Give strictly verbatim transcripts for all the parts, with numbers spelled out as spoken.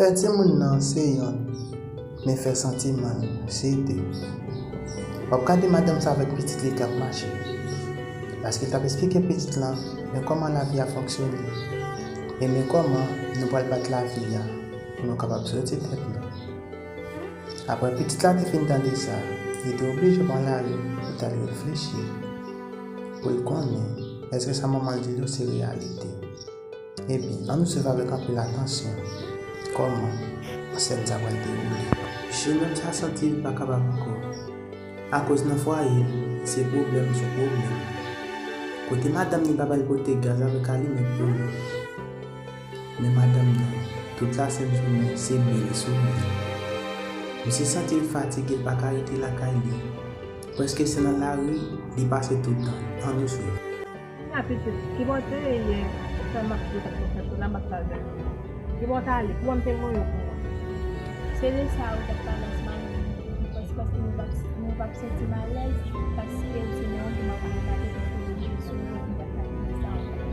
Fè timoun nan se yonn, men fè santiman l se de. W ap gade madanm sa avèk pitit li k ap mache. Paske l t ap esplike pitit lan men kòman lavi a fonksyone, e men kòman nou pral bat lavi a pou nou kapab soti tèt nou. Apre pitit la te fin tande sa, li te oblije pran lari pou l t al reflechi, pou l konnen èske sa manman l di l yo se reyalite. Ebyen, ann swiv avèk anpil atansyon kòman sèn sa pral dewoule. Jennonm sa santi l pa kapab ankò, akoz nan fwaye l, se pwoblèm sou pwoblèm. Kote madanm li pa ba l pote gaz avèk alimèt pou li. Men madanm nan, tout lasenn jounen, se bri li sou bri. Misye santi l fatige, l pa ka rete lakay li. Prèske se nan lari li pase tout tan. Ann swiv. Kounya pitit, kibò w te ye yè? Sa m ap di w konsa, se la m ap pale. Kibò w t ale? Kouman m te voye w pou mwen? Se lè sa ou t ap pale ansanm avèk mwen, paske, paske nou p ap, nou p ap santi m alèz, paske se nan yon moman kote m ap mete sou mwen, m pa t ka di sa ankò.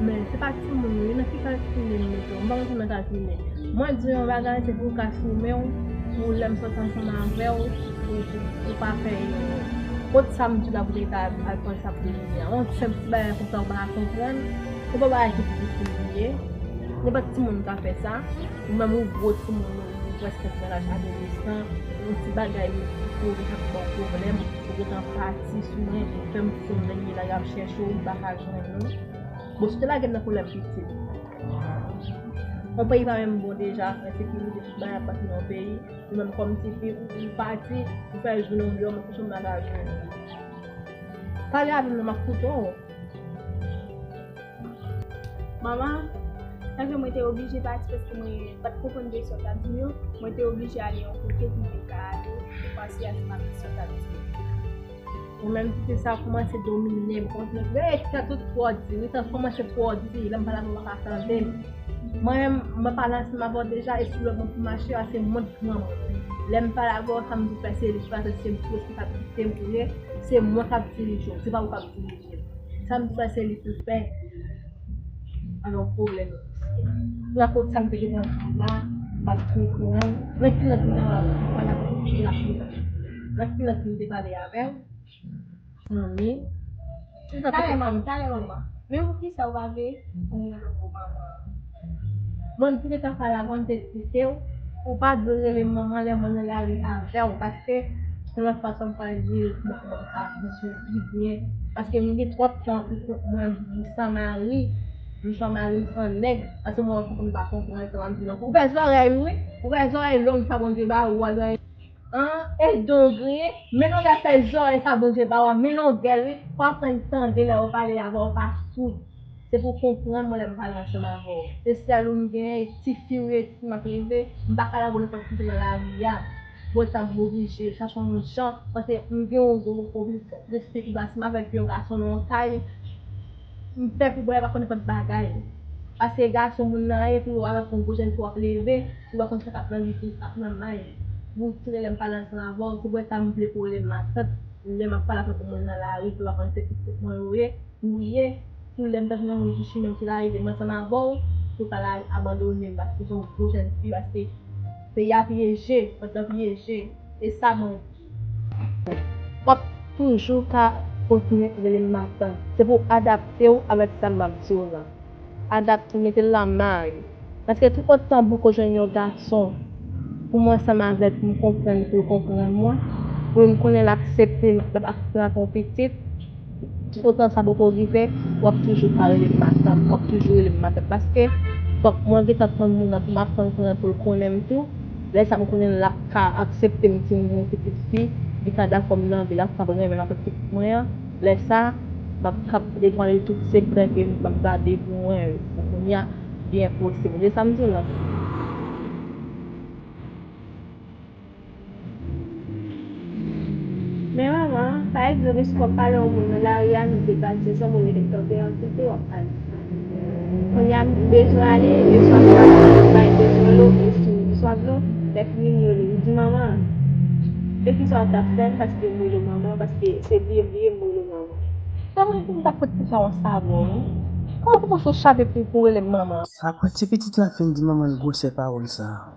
Men se pa timoun ou ye, nan ki kalkile m mete w? M pa rantre nan kalkile. Mwen di w yon bagay, se pou w ka simen w, pou lè m sot ansanm avè w, ou, ou, ou pa fè erè. Kot sa m di w la pou w te ka al pran sa pou li a? Yon senp ti bagay konsa ou pa ka konprann, se pa bagay ki difisil li ye. Nenpòt timoun ka fè sa. Ou menm ou gwo timoun, ou, ou prèske nan laj adolesan, yon ti bagay ou, ou gentan ba w pwoblèm, ou gentan pati sou mwen, ou fè m sonn lè m ye la, y ap chèche w, m pa ka jwenn ou. Bon, si w te lage m nan pwoblèm pitit. Yon peyi pa menm bon deja, ensekirite, tout bagay ap pase nan yon peyi. Ou menm kòm tifi, ou, ou pati, ou fè jounen w deyò, men kouche m nan lari. Pale avè m non, m ap koute w. Manman, sa fè mwen te oblije pati paske mwen pa t konprann de sa w t ap di m yo. Mwen te oblije ale yon kote pou mwen ka ale, pou pase a ti mami sa w t ap di m. Ou menm pitit sa kòmanse domine m, kòmanse, wi, sa tout sa w di, wi, sa kòmanse sa w di, lè m pale avè w ou pa ka tande m. Mwen menm, mwen pale ansanm avè w deja, e sou lòt bò pou mache a, se mwen k granmoun. Lè m pale avè w, sa m di w fè se li k fè, se m ki responsabilite m pou ye, se mwen k ap dirije w, se pa ou k ap dirije m. Sa m di w fè se li pou l fè. Alò, pwoblèm. Rapò sa m te gentan di w la, m ap konprann. Nan ki lòt moun ta pral konprann avè w? Nan ki lòt moun te pale avè w? Manmi. Talè, manmi, talè, manman. Men poukisa ou pa vle pou m rele w manman? Mwen, m te gentan pale avè w, m te di se w, ou pa dwe rele m manman lè mwen nan lari avè w, paske se lòt fason m pral di l pou mwen, pou mwen ka abitye pi byen. Paske m gen twòp tan pou mwen, m san mari, m san mari, m san nèg, paske mwen, m pa konprann sa w ap di non. Ou fè zòrèy, wi, ou fè zòrèy long sa Bondye ba ou, ou al An, e don griyen, men longè fè zòrèy sa Bondye ba w a, men longè l, wi, fò w aprann tande lè yo pale avè w, pa soud. Se pou w konprann mwen lè m pale ansanm avè w. Se sèl ou m genyen, e tifi ou ye, si m ap leve, m pa ka lage w nenpòt kote nan lari a. Bon, sa m oblije chache yon jan, paske m gen yon gwo pwoblèm de sekirite, m avèk yon gason nan yon kay, m fè pou bwè pa konn nenpòt bagay. Paske gason moun nan ye, pou avèk yon gwo jèn fi w ap leve, ou pa konn sa k ap nan li, sa k ap nan may. Pou tire lè m pale ansanm avè w, se pou sa m vle pou w rele m matant. Lè m ap pale avèk yon moun nan lari, pou w pa konn se pitit mwen ou ye, ou ye. Pou lè m tande yon moun sou chimen m ki lari, m ansanm avè w, pou w pa al abandone m, paske se yon gwo jèn fi, paske peyi a pyeje, pòt lan pyeje. E sa mwen di. W ap toujou ka kontinye rele m matant. Se pou w adapte w avèk sa m ap di w lan. Adapte w, mete l nan may. Paske tout otan m poko jwenn yon gason pou mwen ansanm avè l, pou m konprann, pou l konprann mwen, pou m konnen l aksepte m, l ap aksepte m ak yon pitit, tout otan sa poko rive, w ap toujou ka rele m matant, w ap toujou rele m matant. Paske fòk mwen gentan konn moun nan pou m aprann konnen pou l konnen m tou. Lè sa m konnen l ap ka aksepte m timoun, yon pitit fi, li ka dakò m nan vi l, l ap ka renmen m avèk pitit mwen an. Lè sa, m ap ka devwale tout sekrè ke m ap gade pou mwen yo. Pou kounye a, byen posib. Se sa m di w lan. Men manman, pa egzanp, èske w ap pale yon moun nan lari a, nou te pase ansanm, ou rete kanpe an kote w ap pale? Kounye a m bezwen ale, e swa m pral bay bezwen dlo, e si m swa dlo, lè fini m rele, m di manman, e kisa w t ap fè, paske m rele w manman, paske se bliye bliye m rele w manman. Sa vle di m t ap pot pou sa yon savon, wi. Kòman pou w panse w chape pou, pou w rele m manman? Apre ti pitit la fin di manman l gwosè pawòl sa a,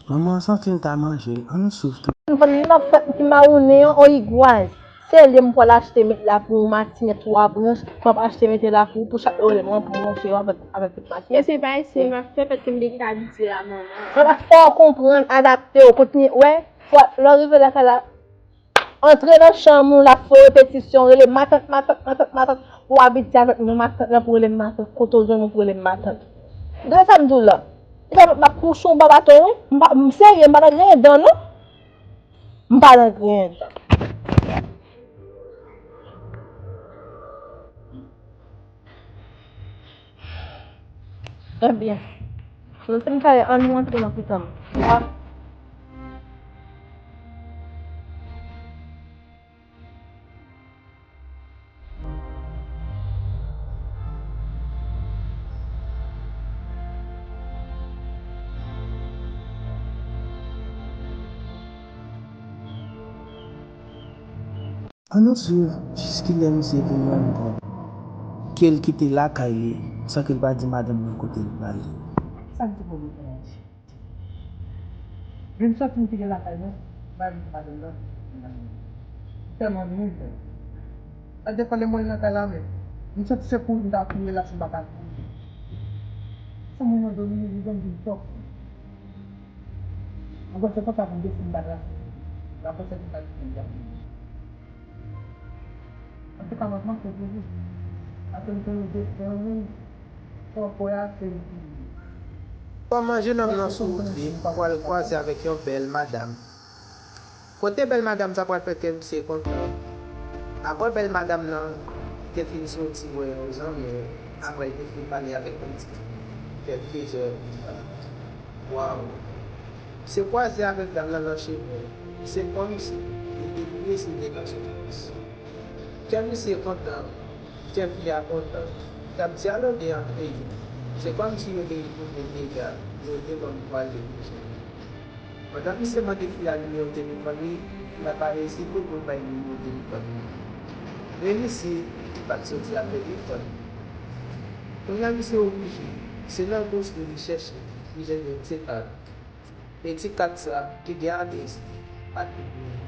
manman an santi l ta manje l. Ann swiv tou. Mwen nan fèt ki mawounen an, o igwaz. Se lye m pral achte met la pou ou, matinèt twa branch, m ap achte mete la pou ou, pou chak lè w rele m, mwen pou manje yo avèk, avèk tout matinèt. Men se pa ese m ap fè paske m te gen abitye a manman. Mwen pa fè w konprann, adapte w, kontinye, wè, fò lè w rive lakay la, antre nan chanm ou, l ap fè repetisyon, rele matant, matant, matant, matant, pou w abitye avèk non matant lan, pou w rele m matant, kote w jwenn mwen pou w rele m matant. Gade sa m di w la. M ap kouche w anba baton, wi. M pa, m serye, m pa nan griyen dan, non. M pa nan griyen dan. Ebyen, nou fin kale, ann nou antre nan pitan m. Ann nou swiv jiskilè misye vin rann kont ke l kite lakay li san ke l pa di madanm nan kote l prale. Sa k di pou nou fè? Menm sòti m kite lakay mwen, m al di madanm nan, m tèlman nui. Sa depann de mwen nan kay la menm. M santi se kouri m ta kouri la si m pa ka kouri. Sa mwen mande w, li vin vin twòp. Mwen panse konsa pou m desann bal la. Mwen panse konsa pou m desann. Antouka, m ap manke pou li. Paske m te mete fè yon moun. Fò kwè a se li ki. Kòman jenòm nan sou wout li pral kwaze avèk yon bèl madanm? Kote bèl madanm sa pral fè kè misye kontan? Apre bèl madanm nan te fin soti wè yon zanmi l, apre l te fin pale avèk pitit li, kèlke zè. Waw! Misye kwaze avèk dam nan nan chemen. Se kòmsi li te deside nan soufrans. Kè misye kontan, kè fi a kontan. Y ap dyaloge ant yo. Se kòmsi yo te rive nan dega, yo te konn kwaze toujou. Pandan misye mande fi a nimewo telefòn li, fi a pa ezite pou l bay nimewo telefòn li. Men misye pa t soti ak telefòn. Kounye a misye oblije, se nan gòj li li chèche, li jwenn yon ti kat. E ti kat sa ki gen adrès li ak tout moun.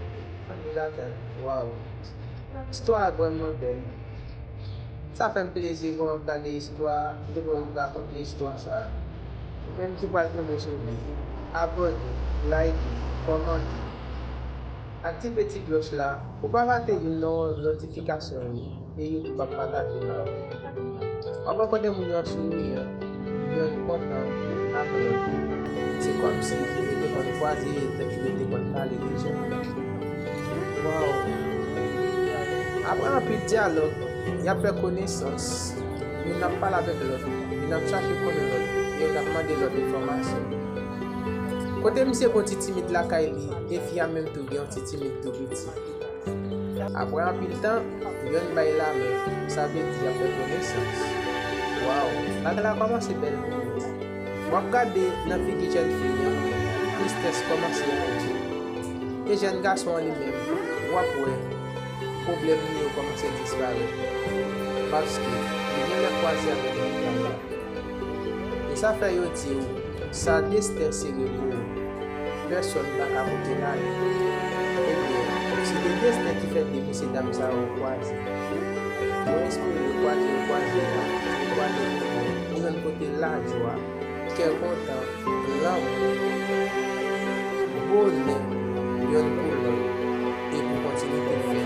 Ann li ladan l. Waw! Istwa a vrèman bèl. Sa fè m plezi pou m ap gade istwa a, depi m rakonte istwa sa a. Ou menm ki pral tonbe sou li, abòne, like, kòmante, aktive ti klòch la pou w pa rate youn nan notifikasyon yo. E YouTube ap pataje l avè w. W ap wè kote moun yo ap souri an, yo kontan avè w. Se kòmsi yo te konn kwaze lè yo te konn pale deja. Waw! Apre anpil dyalòg, y ap fè konesans. Youn ap pale avèk lòt, youn ap chache konnen lòt, e youn ap mande lòt enfòmasyon. Kote misye gon ti timid lakay li, e fi a menm tou gen yon ti timid tou piti. Apre anpil tan, yonn bay lamen, sa vle di y ap fè konesans. Waw, bagay la kòmanse bèl pou mwen. W ap gade nan figi jèn fi an, tristès kòmanse monte. E jèn gason an li menm, w ap wè pwoblèm li yo kòmanse disparèt. Paske li genlè kwaze avèk yon fanm. E sa fè yo di w, sa desten sere pou ou, pèsòn pa ka pote l ale. Ebyen, si te desten ki fè de mesye dam sa yo kwaze, mwen espere yo kwaze, yo kwaze pa, yo kwaze pou bon, pou jwenn kote lajwa, kè kontan, lanmou, bonè, yonn pou lòt, e pou kontinite fè,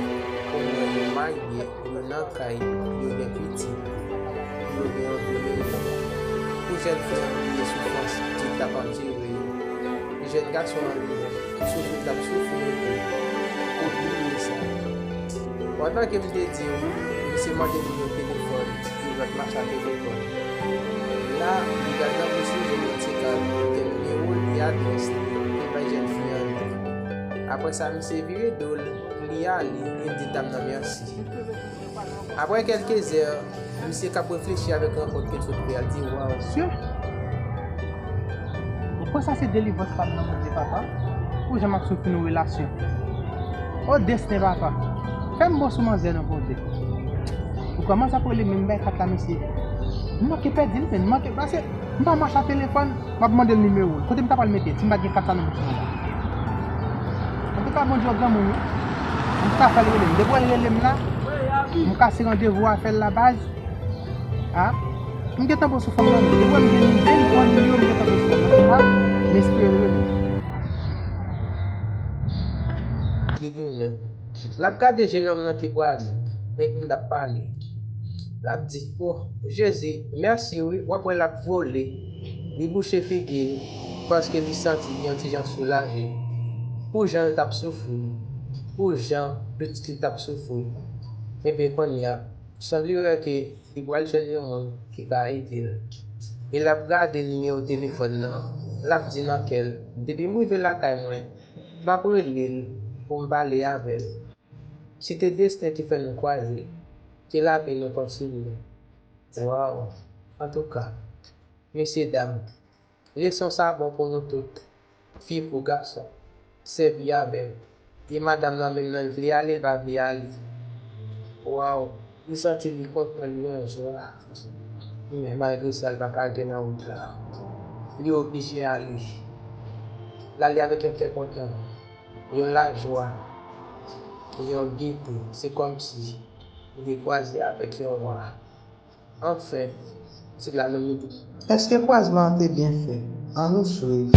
omwen yo marye, yo nan kay, yo gen pitit, yo gen yon vi meyè. Pou jèn fi an bliye soufrans ki t ap andire yo. Jèn gason an li menm, soufri l t ap soufri yo tou, pou bliye sa. Pandan ke m te di w, misye mande moun yo telefòn, yo lòt mache a telefòn. La, li gade nan pous li jwenn yon ti kat, kote nimewo l e adrès li, li bay jèn fi an li. Apre sa, misye vire do l, li ale, li di dam nan mèsi. Apre kèlke zè, misye k ap reflechi avèk rankont ke l sot fè a, l di, waw. Mesye, ou kwè sa se delivrans pa m nan Bondye, papa? Ou jan m ap soufri nan relasyon. O desten, papa, fè m bon sou manzè non, Bondye. Ou kwè manzè ap rele menm bay kat la, mesye? M manke pèdi l, men m manke pase. M pa mache a telefòn, m ap mande l nimewo l. Kote m ta pral mete? Si m pa t gen kat sa nan bouk mwen la. Antouka, Bondye yon granmoun, wi. M ka fè l rele m. Depi w rele m la, m kase randevou a, fè l la baz. A, m gentan bon sou fanm nan. Depi w wè m gen nimewo, m pran nimewo, m gentan bon sou fanm nan. A, m espere l rele m. Li vini. L ap gade je nonm nan ki pwazon, men ki l ap pale. L ap di, o, Jezi, mèsi wi, w ap wè l ap vole. Li bouche figi l, paske li santi li yon ti jan soulaje. Pou jan l t ap soufri, pou jan pitit li t ap soufri. Ebyen, kounye a, san li wè ke li pral jwenn yon moun ki ka ede l. E l ap gade nimewo telefòn nan, l ap di nan kè l, depi m rive lakay mwen, m ap rele l pou m pale avè l. Si te desten ki fè nou kwaze, ke lavi nou kontinye. Waw! Antouka, mesye dam, leson sa bon pou nou tout, fi kou gason. Sèvi avè l. E madanm nan menm nan, li vle ale, l pa vle ale. Waw, li santi li kontan, li nan jwa. Men malgre sa, li pa ka rete nan wout la. Li oblije ale. L ale avèk yon kè kontan, yon lajwa, yon gete. Se kòmsi li te kwaze avèk yon wa. Anfen, se la nou rive. Èske kwazman an te byen fèt? Ann nou swiv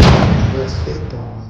rès feyton an.